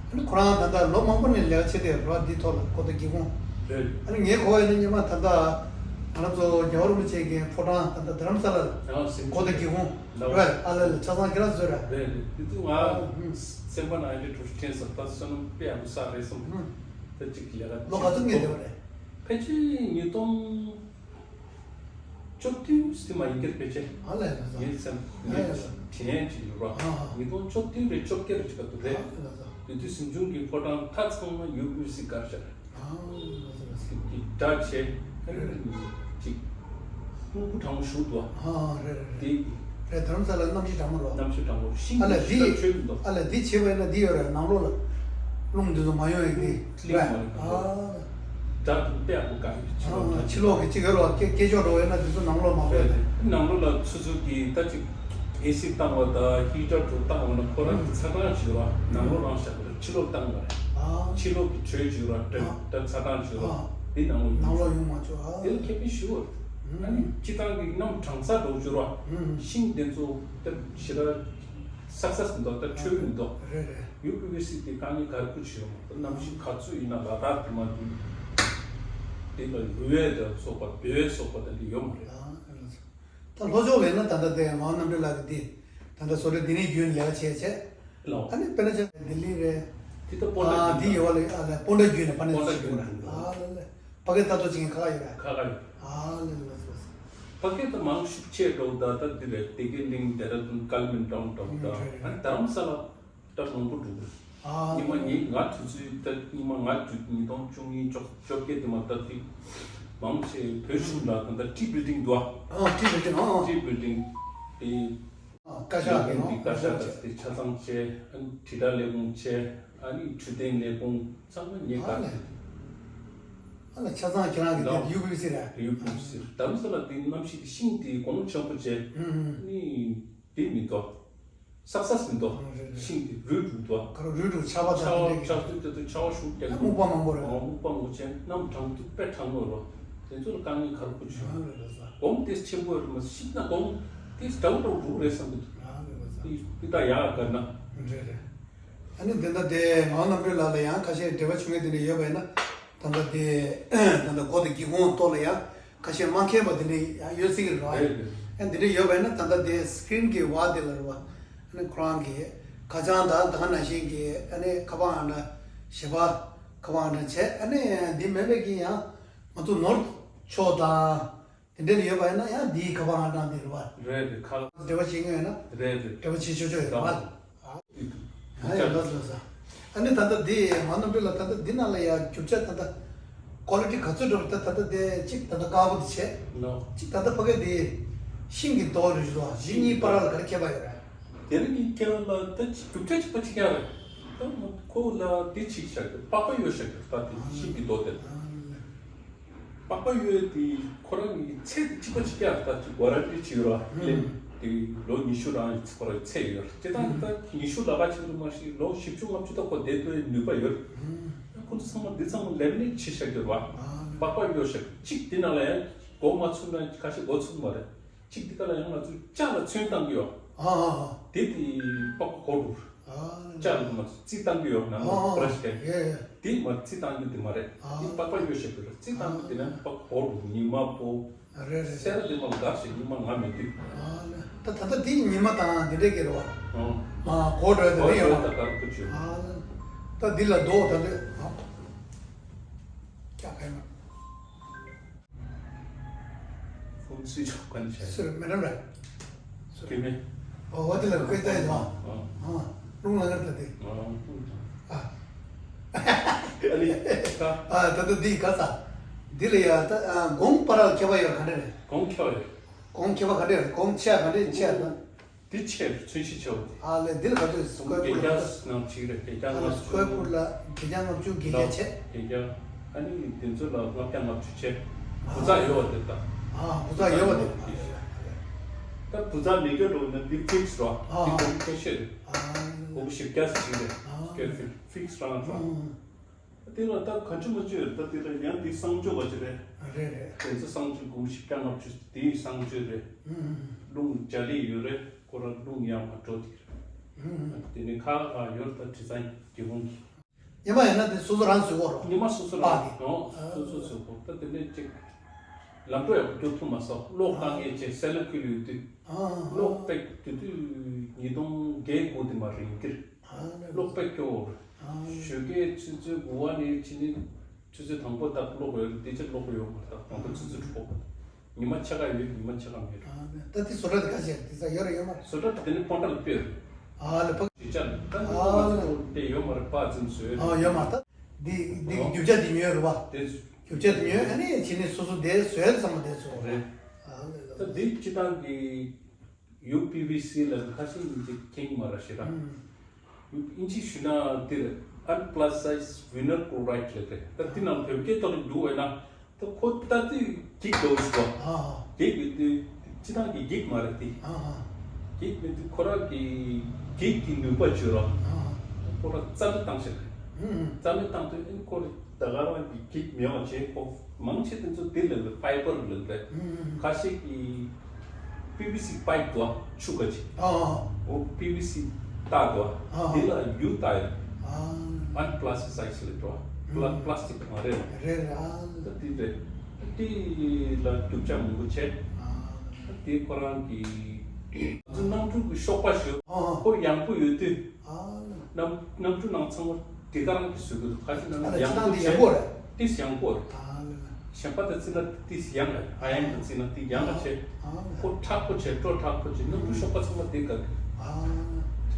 ཨ་ནི་ཁོ་རང་ད་ལྟ་ལོ་མང་པོ་ནས་ལས་ཀ་བྱེད་བསྡད་ཡོད་རེད་བ། འདི་ཐོག་ལ་ཁོ་ད་སྒེའུ་ཁུང་། རེད། ཨ་ནི་ངས་གོ་བ་ཡིན་ན་སྔོན་མ་ད་ལྟ་ང་རང་ཚོ་རྒྱལ་བ་རིན་པོ་ཆེ་གི་ཕོ་བྲང་ད་ལྟ་རྡ་རམ་ས་ལ་ལ་ཨ་སེམས་ཁོ་ད་སྒེའུ་ཁུང་། ལགས། རེད། ཨ་ལ་ལ་ཆ་ཚང་ཁྱེད་རང་བཟོས་རེད། རེད་རེད། དེ་དུས་ང་སེམས་པ་ནང་ཨ་འདྲ་གྲོགས་ཤིག་དྲན་སོང་། ད་བསོད་ནམས་དཔེ་ཡག་པོ་བསགས་རེད་བསམ། ད་ཅིག་ལས་ཀ་ལོ་ག་ཚོད་ངས་བསྡད་པ་རེད། ཕལ་ཆེར་ཉིས་སྟོང་བཅུ་བདུན་ཙམ་མ་ཡིན་གྱི་རེད་ཕལ་ཆེར། ཨ་ལས་ལ་ས། ངའི་སེམས་ཨ་ལས་ལ་ས། དྲན་ཅིག་ཡོད་ར། ཨ་ཨ། ཉིས་སྟོང་བཅུ་བདུན་རེད་བཅོ་བརྒྱད་རེད་ཅིག་ག་འདུག་རེད། ཨ་ལས་ལ་ས། དེ་དུས་གཟིམ་ཆུང་གི་ཕོ་བྲང་མཐའ་ཚང་མ་ཡུ་པི་ཝི་སི་སྒར་བཞག་རེད། ཨ་ལས་ལ་ས། ཅིག་སྒྲ་ཆེ། ཅིག་སྤུ་གུ་གྲང་མོ་བཞུགས་འདུག་ཨ་རེད་རེད་རེད། དེ་རེད། རྡ་རམ་ས་ལ་གནམ་གཤིས་གྲང་མོ་རེད། གནམ་གཤིས་གྲང་མོ། ཤིང་ཨ་ལས་གི་འདི་ཤིང་ཆོད་མི་འདུག་ཨ་ལས་འདི་བྱས་པ་ཡིན་ན་འདི་ཡོད་རེད། ནང་ལོགས་ལ་རླུང་འདི་ཚོ་མ་ཡོང་ཡག་གི་གླིང་རེད། མ་རེད། ཨ་སྒྲ་དེ་དཔེ་ཡག་པོ་གང་ཡོད། ཕྱི་ལོགས་ཨ་ཕྱི་ལོགས་གི་གཅིག་ཡོད་རེད་བ། སྐད་སྐད་ཅོར་འགྲོ་ཡོད་ན་འདི་ཚོ་ནང་ལོགས་མ་འགྲོ་ཡ་དེ། ནང་ལོགས་ལ་ཆུ་ཚོད་ཀྱི་ད་ཅིག་ཨེ་སི་བཏང་བ་དང་ཧི་ཊར་དུ་བཏང་བ་ན་ཁོ་རང་གི་ཚ་གྲང་བྱེད་ར། ནང་ལོགས་རང་བཞག་པ་རེད། ཕྱི་ལོགས་བཏང་བ་རེད། ཨ་ཕྱི་ལོགས་ཀྱི་དྲོད་བྱེད་ར། ཨ་དྲོད་ད་ཚ་གྲང་བྱེད་ར། ཨ་དེ་ནང་ལོགས་ནང་ལོགས་ཡོང་མ་ཆོག་ཨ་དེ་ལ་ཁེ་ཕན་ཞུ་བ་རེད། ཨ་ནི་སྤྱི་བཏང་གི་གནམ་གྲང་ས་འགྲོ་བྱེད་ར། ཤིང་དེ་ཚོ་ད་ཞེ་དྲག་སག་སག་མི་འདུག་ད་དྲོད་མི་འདུག་རེད་རེད། ཡུ་པི་ཝི་སི་དེ་དཀའ་ངལ་ག་རེ་ཁུར་བྱེད་ཡོང་། ད་གནམ་གཤིས་ག་ཚོད་ཡིན་ན་ལ་དྭགས་དེ་མ་དུས་དེ་ལ་རུ་བས་ད་སོགས་པ་བེ་བས་སོགས་པ་དེ་འདྲ་ཡོད་མ་རེད། ད་ལྷོ་ཕྱོགས་ལ་ཡིན་ན་ད་ལྟ་དེ་མའོ་རྣམ་གྲོལ་ལགས་ཀྱི་འདི་ད་ལྟ་བཟོ་གྲྭ་འདི་ནས་བརྒྱུད་ནས་ལས་ཀ་བྱས་བྱས། ལོ། ཨ་ནི་དཔེར་ན་ཆ་ལྡི་ལི་རེད། དེ་ད་སྤོན་ཊ་ཨ་བརྒྱུད་འདི་ཡོད་པ་ལ་ཨ་ལ་སྤོན་ཊ་བརྒྱུད་ནས་ཕ་ནས་སྤོན་ཊ་བརྒྱུད་ནས་ཨ་ལ་ལ་ཕ་གི་ད་ལྟ་ཅིག་ཁ་ཁ་ཡོད་རེད། ཁ་ཁ་ཡོད། ཨ་ལ་ལ་ལ་ལ། ཕ་གི་ད་མང་ཤུགས་ཆེ་འགྲོ་ད་ད་འདི་རེད། བདེ་སྐྱིད་གླིང་། ལྡེ་ར་ལྡུན། ཀལ་མིན་ཊའུན་འགྲོ་ད། ཨ་ནི་རྡ་རམ་ས་ལ་ད་མང་པོ་འགྲོ་གི་རེད། ཨ། ཉི་མ་ཉིན་ང་དུས་ཚོད་ད་ཉི་མ་ང་དུས་ཉིས་སྟོང་བཅུ་གཉིས་བཅོ་བཅོ་བརྒྱད་དེ་མ་ལྟ་དེ་མང་ཆེ་བོད་གཞུང་ལ་ད་ལྟ་ཊི་བྷིལ་ཌིང་འདུག་ཨ། ཨ། ཊི་བྷིལ་ཌིང་། ཨ། ཊི་བྷིལ་ཌིང་དེ། ཨ། བཀའ་ཤག་གི་ལས་ཁུངས་དེ་བཀའ་ཤག་དང་དེ་ཆ་ཚང་བྱས། ཨ་ནི་དྲིལ་བསྒྲགས་ལས་ཁུངས་བྱས། ཨ་ནི་འཕྲོད་བསྟེན་ལས་ཁུངས་ཚང་མ་ངས་བཀག་ཨ་ལས། ཨ་ལས། ཆ་ཚང་ཁྱེད་རང་གི་དེ་ཡུ་པི་སི་རེད། ཡུ་པི་སི་རེད། དམ་ས་ལ་དེ་གནམ་གཤིས་དེ་ཤིང་དེ་གོང་ཆེན་པོ་བྱས། ཨ་ནི། དེ་མི་འདུག། སག་སག་མི་འདུག། ཨ། རེད་རེད། ཤིང་དེ་རུལ་འགྲོ་འདུག། ག་རེ་རུལ་འགྲོ། ཆར་པ་དང་དེ་འདྲ་གི། ཆར་པ་དེ་དུས་ཆར་པ་ཤུགས་རྒྱག་གི། སྨུག་པ་མང་པོ་རེད། ཨ། སྨུག་པ་མང་པོ་བྱས། གནམ་གྲང་དུས་དཔེ་གྲང་མོ་རེད། དེ་ཚོ་ལ་དཀའ་ངལ་ག་རེ་ཁུར་བྱུང་། ཨ། རེད་རེད། སྒོམ་དེ་ཆེན་པོ་རེད་མ་ཤིག་ན་སྒོམ་དེ་འདྲ་བོ་འགྲོ་རེད་བསམ་གི་འདུག། ཨ། རེད་རེད། དེ་དེ་ད་ཡག་ག་ན། རེད་རེད། ཨ་ནི་དེ་འདྲ་དེ་ངག་དབང་རྣམ་གྲོལ་ལགས་ལ་ཡང་ཁ་ཤས་འབྲེལ་བ་བྱུང་ཡས་དེ་འདྲ་ཡོད་པ་ཡིན་ན། ད་ལྟ་དེ་ད་ལྟ་སྒོ་དང་སྒེའུ་ཁུང་ཐོག་ལ་ཡང་ཁ་ཤས་མ་མཁྱེན་པ་དེ་འདྲ་ཡང་ཡོད་སྲིད་ཀྱི་རེད་བ། རེད་རེད། ཨ། འདི་འདྲ་ཡོད་པ་ཡིན་ན་ད་ལྟ་དེ་སི་ཀི་རིན་གྱི་བར་དེ་ལ་རེད་བ། ཨ་ནི་ཁོ་རང་གི་ཁ་བྱང་དང་ད་ག་ནང་བཞིན་གྱི་ཨ་ནི་ཁ་པར་ཨང་གྲངས་བཞི་པ་ཁ་པར་ཨང་གྲངས་བྱས། ཨ་ནི་འདི་མིན་པའི་གི་ཡང་ང་ཚོ་ནོར་ཕྱོགས་དང་དེ་འདྲ་ལ་ཡོད་པ་ཡིན་ན་ཡང་འདིའི་ཁ་པར་ཨང་གྲངས་འདི་རེད་བ། རེད་རེད། ཁ། འབྲེལ་བ་བྱེད་མཁན་ཡོད་ན་རེད་རེད། འབྲེལ་བ་བྱེད་ཆོག་ཆོག་ཡོད་རེད་བ། ཨ། ཨ་ཡ། ལགས་སོ་ལགས་སོ། ཨ་ནི་ད་ལྟ་འདི་ངག་དབང་རྣམ་གྲོལ་ལགས། ད་ལྟ་འདི་ནང་ལ་ཡ་རྒྱུ་ཆ་ད་ལྟ་ཀོ་ལི་ཊི་ག་ཚོད་འགྲོ་རེད། ད་ད་ལྟ་འདི་གཅིག་ད་ལྟ་དཀར་པོ་འདི་བྱས། ལོ། གཅིག་ད་ལྟ་ཕ་གི་འདི་ཤིང་གི་རྡོ་རེད་ཞུ་དོ། གཞི་གཉིས་བར་ལ་ག་རེ་ཁྱད་པར་ཡོད་རེད། དེ་རིང་གི་ཁྱེད་རང་ལ་ད་ཅི་རྒྱུ་ཆ་གཅིག་པ་གཅིག་རྐྱང་རེད། ད་ཁོ་ལ་དེ་གཅིག་བཞག་གི། པགས་པ་གཡོག་བཞག་གི། ད་དེ་ཤིང་གི་རྡོ་དེ་ལ། པགས་པ་གཡོག་དེ་ཁོ་རང་གི་ཚད་དེ་གཅིག་པ་གཅིག་རྐྱང་རེད། ད་ཅི་གོ་ར་ཏི་བྱེད་ཡོད་ར། ལེ། དེ་ལོ་ཉི་ཤུ་རང་ཁོ་རང་ཚད་ཡོད་ར། སྤྱིར་བཏང་གི་ད་ཉི་ཤུ་ལ་ཁ་ཆེ་རུ་མ་ཞིག་ལོ་བཞི་བཅུ་ལྔ་བཅུ་ད་ཁོ་བསྡད་ཐུབ་པའི་ནུས་པ་ཡོད་ར། ཁོ་ཚོ་ཚང་མ་འདི་ཚང་མ་ལེ་མི་ནེ་ཊི་བྱེད་བཞག་གི་རེད་བ། པགས་པ་གཡོག་བཞག་གཅིག་དེ་ནང་ལ་ཡང་སྒོ་མ་ཚུད་ན་ཁ་ཤས་སྒོ་ཚུད་མ་རེད། གཅིག་དེ་ག་ལ་ཡང་ང་ཚོས་ལྕགས་ལ་ཚོན་བཏང་གི་ཡོད། ཨ་ཨ་ཨ། དེ་དེ་པགས་པ་གོ་འགྲོ། ཨ། ལྕགས་ལ་ང་ཚོས་རྩི་བཏང་གི་ཡོད། ནང་ལ་ཨ་ཨ་བྷ་ར་ཤི་བྱས། ཡ་ཡ། དེ་མ་རྩི་བཏང་རྒྱུ་དེ་མ་རེད། ཨ། དེ་པགས་པ་གཡོག་བཞག་གི་རེད། རྩི་བཏང་རྒྱུ་དེ་ནས་པགས་པ་གོ་འགྲོ། ཉི་མ་པོ། རེད་རེད། སེ་ར་དེ་མ་འགག་ཞིག་ཉི་མ་ང་མེད་དུས། ཨ་ལ། ད་ད་ལྟ་དེ་ཉི་མ་དང་དེ་འདྲས་ཀྱི་རེད་བ། ཨ། མ་གོ་འགྲོ་དེ་གོ་རེད་ཡོད་འགྲོ་བ། ད་གར་ཁུ་ཆུ། ཨ་ལ། ད་འདི་ལ་རྡོ་ད་འདི། ཨ། ཀྱ་ཁ་ཡ་མ། ཁོང་ཚོས་ཆོག་ག་ནས་བྱས། སུ་རེད། མེ་ཌམ་རེད། སུ་རེད། ཀི་མེ། ཨོ་ཝ་དེ་ལ་ཁོས་ལྟ་ཡི་དང་། ཨ། ཨ། རླུང་ལ་ངར་ལྟ་དེ། ཨ། ཨ། ཨ་ནི་ད། ཨ། ད་ལྟ་འདི་ག་ས། འདི་ལ་ཡ་ད། ཨ། གོང་པ་ར་ཁྱད་པར་ཡོད་ག་འདྲ་རེད། གོང་ཁྱད་པར་ཡོད། གོང་ཁྱད་པར་ག་འདྲ་རེད། གོང་ཆེ་ག་འདྲ་ཆེ་ད། འདི་ཆེ་རེད། ཚོན་གཞི་ཆེ་བ་དེ། ཨ་ལས། འདི་ལ་ག་ཚོད་སི་ཀོ་ཡར་ཕུཊ་ལ། བརྒྱད་བརྒྱ་ནང་གཅིག་རེད། བརྒྱད་བརྒྱ་ཨ་ལས། ལྔ་བཅུ། སི་ཀོ་ཡར་ཕུཊ་ལ་བརྒྱད་བརྒྱ་ལྔ་བཅུ་བརྒྱད་བརྒྱ་བྱས། བརྒྱད་བརྒྱ། ཨ་ནི་དེ་ཚོ་ལ་ལྔ་བརྒྱ་ལྔ་བཅུ་བྱས། བུ་ཚ་ཡོད་བ་དེ་ད། ཨ། བུ་ཚ་ཡོད་བ་དེ། ད་བུ་ཚ་མེད་རྒྱུ་འགྲོ་ན་འདི་ཕིག་སི་རོ། ཨ། འདི་གོང་ཁེ་ཤེས་རེད། ཨ། གོང་བཞི་བརྒྱ་ཟིན་རེད། ཨ། སི་ཀོ་ཡར་ཕུཊ་ཕིག་སི་རང་རོ། ཨ། དེ་ལ་ད་ག་ཅི་མ་ཅི་ཡོད་རེད། ད་དེ་ལ་ཡང་དེ་གསང་སྤྱོད་པ་ཅིག་རེད། རེད་རེད། དེ་ཚོ་གསང་སྤྱོད་གོང་བཞི་བརྒྱ་ལྔ་བཅུ་དེའི་གསང་སྤྱོད་རེད། ཨུམ། རླུང་རྒྱ་ལི་ཡོད་རེད། ཁོ་རང་རླུང་ཡང་མ་འགྲོ་དེ་རེད། ཨུམ། དེ་ནི་ཁ་ཁ་ཡོད་རེད། ད་དྲི་ཚང་སྒེའུ་ཁུང་གི། ཉི་མ་ཡིན་ན་དེ་སོ་སོ་རང་བཟོས་གོ་རོ། ཉི་མ་སོ་སོ་རང་པགས་ཀྱི། ཨོ། སོ་སོ་བཟོས་གོ། ད་དེ་ནས་ཅིག་ལམ་འགྲོ་ཡག་པོ་རྒྱུག་ཐུབ་མ་སོང་། གློག་བཏང་ཡས་ཅིག་སེ་ལ་ཁུལ་ཡོད་དུས། ཨ། གློག་པད་དེ་དུས་ཉིས་སྟོང་བརྒྱད་དགུ་དེ་མ་རིང་གིར། ཨ། གློག་པད་སྐྱོ་བོ་རེད། ཨ། ཞོགས་ཀས་ཆུ་ཚོད་དགུ་པ་ནས་ཕྱིན་ནས་ཆུ་ཚོད་དང་པོ་དག་གློག་ཡོད་རེད། དེ་ཕྱིར་གློག་ཡོད་མ་རེད། ད་དགོང་དག་ཆུ་ཚོད་དྲུག་པ། ཉི་མ་ཕྱེད་ཀ་ཡོད། ཉི་མ་ཕྱེད་ཀ་མེད། ཨ་ནི་ད་དེ་བཟོ་གྲྭ་དེ་ག་བྱས་དེ་ས་ཡོད་རེད་ཡོད་མ་རེད། བཟོ་གྲྭ་དེ་ནི་སྤོན་ཊ་ལ་སྤོས་རེད། ཨ་ལེ་ཕ། ཅི་ཅར་ད་ནི་ཨ་ང་ལེ་ཚོ་དེ་ཡོད་མ་རེད། པ་ཙམ་བཟོས་རེད། ཨ་ཡོད་མ་རེད། ད་འདི་འདི་ཨོ། རྒྱུ་ཆ་དེ་ཉོས་རེད་བ། དེ་རྒྱུ་ཆ་དེ་ཉོས། ཨ་ནི་ཕྱི་ནས་སོ་སོ་དེ་བཟོས་ཚང་མ་དེ་བཟོ་རེད། ཨ་ལེ་ད་ལེ། འདི་སྤྱི་བཏང་གི་ཡུ་པི་བི་སི་ལ་ཁ་ཤས་ཡིན་གཅིག་ཁེངས་མ་ར་ཞེ་དྲག་ཨུམ། ཨིན་ཇི་ཞུ་ན་འདིར་unplasticized vinyl chloride ལབ་རེད། ད་འདི་ནང་བོད་སྐད་ཐོག་ལ་འདུག་བས་ན། ད་ཁོ་ལྟ་དུས་འགྱིག་འདྲ་བོ་ཞིག་འདུག་ཨ་ཨ། འགྱིག་ཡོད་དུས་སྤྱི་བཏང་གི་འགྱིག་མ་རེད་དེ། ཨ་ཨ། འགྱིག་མེད་དུས་ཁོ་རང་གི་འགྱིག་གི་ནུས་པ་བརྗོད་རོགས། ཨ་ཨ། ཁོ་རང་རྩ་མེད་བཏང་ཤག་ཨུ་ཨུ། རྩ་མེད་བཏང་དུས་ཨིན་ཁོ་རེ་ད་ག་རང་གི་འགྱིག་མེད་པ་བྱས། ཁོ་མང་ཆེ་དེ་ཚོ་དེ་ལབ་རེད། ཕའི་བར་ལབ་རེད། ཨུ་ཨུ། ཁ་ཤས་ཀྱིས་པི་བི་སི་པའིབ་འདུག་ཨ། ཆུ་ཁ་ཅིག་ཨ་ཨ། འོ་པི་བི་སི་རྟགས་འདུག་ཨ། ཨ་ཨ། དེ་ལ་ཡུ་བཏགས་ཡོད། ཨ། Unplasticized ལབ་འདུག་ཨ། ཨུ། པླ་པླ་སི་ཊིག་མ་རེད། རེད་རེད། ཨ། ད་དེ་རེད། དེ་ལ་རྒྱུ་ཆ་མང་པོ་བྱས། ཨ། ད་དེ་ཁོ་རང་གི་ང་ཚོ་གནམ་གྲུ་གི་གཤོག་པ་ཞིག་ཨ་ཨ། ཁོ་ཡང་པོ་ཡོད་དུས། ཨ། གནམ་གནམ་གྲུ་ནང་ཚང་མ་དེ་ག་རང་གིས་བཟོས་ཀྱི་འདུག་ཁ་ཤས་ནང་ཨ་ལ་ཡང་སྤྱི་བཏང་པོ་དེ་བྱས། ཡང་པོ་རེད། ཏིས་ཡང་པོ་རེད། ཨ་ལ་ལ། གཞན་པ་དང་བརྩིས་ན་ཏིས་ཡང་རེད། ཨ་ཡང་དང་བརྩིས་ན་ཏིས་ཡང་ལ་བྱས། ཨ་ལ། ཁོ་མཁྲེགས་པོ་བྱས། སྤྲོ་མཁྲེགས་པོ་བྱས། གནམ་གྲུ་གཤོག་པ་ཚང་མ་དེ་ག་གི། ཨ་ལ།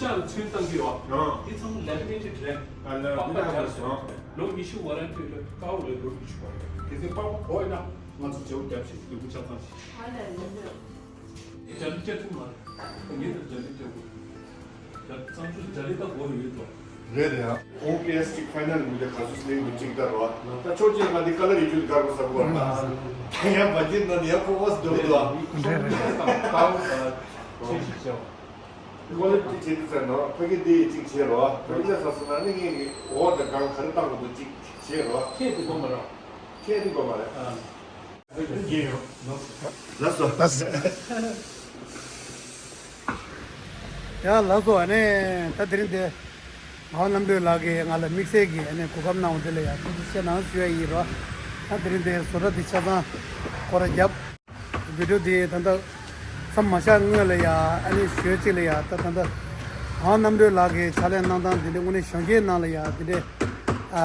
ལྕགས་ལ་ཚོན་བཏང་གི་ཡོད། ཨ། དེ་ཚང་མ་ལེ་མི་ནེ་ཊེཌ་རེད། ཨ་ལ་པགས་པ་རྒྱབ་སོང་། ལོ་ཉི་ཤུ་ཝ་རན་ཊི་རེད། དཀར་པོ་རེད། ལོ་ཉི་ཤུ་ཝ་རན་ཊི། དེ་ཚོ་པགས་པ་གོ་ཡིན་ན་ང་ཚོ་བརྗེ་པོ་རྒྱབ་ཤེས་སུ་ལུས་པོ་ཆ་ཚང་ཞིག་ཧ་ལས་ལོ་ཉི་ཤུ། ཇ་ལི་སྐྱེ་ཐུབ་མ་རེད། ངས་ད་ཇ་ལི་སྐྱེ་དགོས། ད་གཙང་ཆུ་ཇ་ལི་ད་སྒོ་རུ་ཡོད་དོ། རེད་རེད་ཨ། ཁོང་པི་ཨེས་གཅིག་ཕའི་ནལ་ལུག་ལས་ག་ཚོད་སླེང་དུ་གཅིག་ལྟར་བ། ད་ཕྱོགས་གཅིག་ལ་འདི་ཀ་ལར་ཡིད་རྒྱུད་དགར་དགོས་ཟེར་བ། ད་ཡང་བ་འདི་ན་ནི་ཡང་ཁོ་བ་སྡོད་དོ། རེད་རེད། ཀ་ལར་ཅེ་ཇི་བྱས་པ། ཀོ་ལི་ཊི་བྱེད་དུས་ཚོད་ནོ་ཕ་གི་འདི་ཡི་གཅིག་བྱེད་རོགས། ཕ་གི་ལས་ས་སོ་ན་ནི་ངས་ངས་འོག་དང་སྒང་ག་རེ་བཏང་དགོས་འདུག་གཅིག་བྱེད་རོགས། ཁྱེད་དེ་དགོས་མ་རོགས། ཁྱེད་དེ་དགོས་མ་རེད། ཨ། ལགས་སོ། ལགས་སོ། ཡ་ལགས་སོ། ཨ་ནི་ད་དེ་རིང་དེ་ངག་དབང་རྣམ་གྲོལ་ལགས་ཀྱིས་ང་ལ་དམིགས་བསལ་གྱི་ཨ་ནི་གོ་སྐབས་གནང་བ་དེ་ལ་ཡ་ཐུགས་རྗེ་ཆེ་གནང་ཞུ་ཡ་ཡིན་རོགས། ད་དེ་རིང་དེ་བཟོ་གྲྭ་འདི་ཆ་ཚང་སྐོར་ར་བརྒྱབ། བི་ཌིའོ་འདི་ད་ལྟ་མཚམས་མ་བཞག་སྔོན་ལ་ཡ་ཨ་ནི་ཞོལ་གཅིག་ལ་ཡ་ད་ད་ལྟ་ངག་དབང་རྣམ་གྲོལ་ལགས་ཀྱི་ཕྱག་ལས་གནང་སྟངས་འདི་འདྲའི་དངོས་གནས་གཞོན་སྐྱེས་ནང་ལ་ཡ་འདི་འདྲའི་ཨ་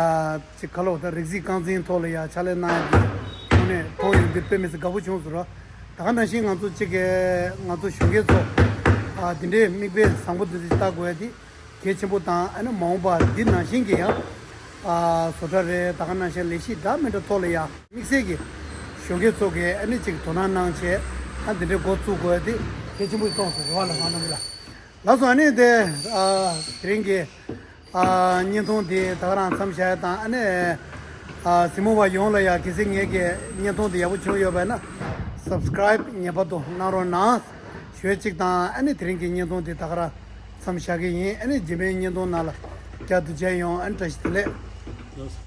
ཅིག་ག་ལོ་ད་རིག་གཟིགས་རྐང་འཛིན་ཐོག་ལ་ཡ་ཕྱག་ལས་གནང་ཡ་འདི་དངོས་གནས་མཐོང་ཡོང་འདི་དཔེ་མི་སྲིད་དགའ་པོ་བྱུང་སོང་ར། ད་ག་ནང་བཞིན་ང་ཚོ་གཅིག་གི་ང་ཚོ་གཞོན་སྐྱེས་ཚོ་ཨ་འདི་འདྲའི་མིག་དཔེ་བཟང་པོ་འདི་འདྲ་ལྟ་དགོས་ཡ་འདི་གལ་ཆེན་པོ་དང་། ཨ་ནི་མ་འོངས་པ་འདི་ནང་བཞིན་གྱི་ཡང་ཨ་བཟོ་གྲྭ་རེད། ད་ག་ནང་བཞིན་ལས་གཞི་འདྲ་མི་འདྲ་ཐོག་ལ་ཡང་དམིགས་བསལ་གྱི་གཞོན་སྐྱེས་ཚོ་གིས་ཨ་ནི་ཅིག་དོ་སྣང་གནང་བྱས་ཨ་འདི་འདྲའི་འགོ་བཙུགས་དགོས་ཡ་འདི་གལ་ཆེན་པོ་ཞིག་མཐོང་སོང་རེད་བ་ལ་ང་རང་གི་ལ། ལགས་སོ། ཨ་ནི་དེ་ཨ་དེ་རིང་གི་ཨ་བརྙན་ཐུང་དེ་ད་ག་རང་མཚམས་བཞག་ཡ་དང་། ཨ་ནི་ཨ་གཟིགས་མོ་བ་ཡོངས་ལ་ཡ་གལ་སྲིད་ངེད་ཀྱི་བརྙན་ཐུང་དེ་ཡག་པོ་བྱུང་ཡོད་པ་ན་སབ་སི་ཀ་རའིབ་ངེས་པར་དུ་གནང་རོགས་གནང་ཞུ་ཡ་གཅིག་དང་། ཨ་ནི་དེ་རིང་གི་བརྙན་ཐུང་དེ་ད་ག་རང་མཚམས་བཞག་གི་ཡིན། ཨ་ནི་རྗེས་མའི་བརྙན་ཐུང་ནང་ལ་བསྐྱར་དུ་མཇལ་ཡོང་། ཨ་ནི་བཀྲ་ཤིས་བདེ་ལེགས།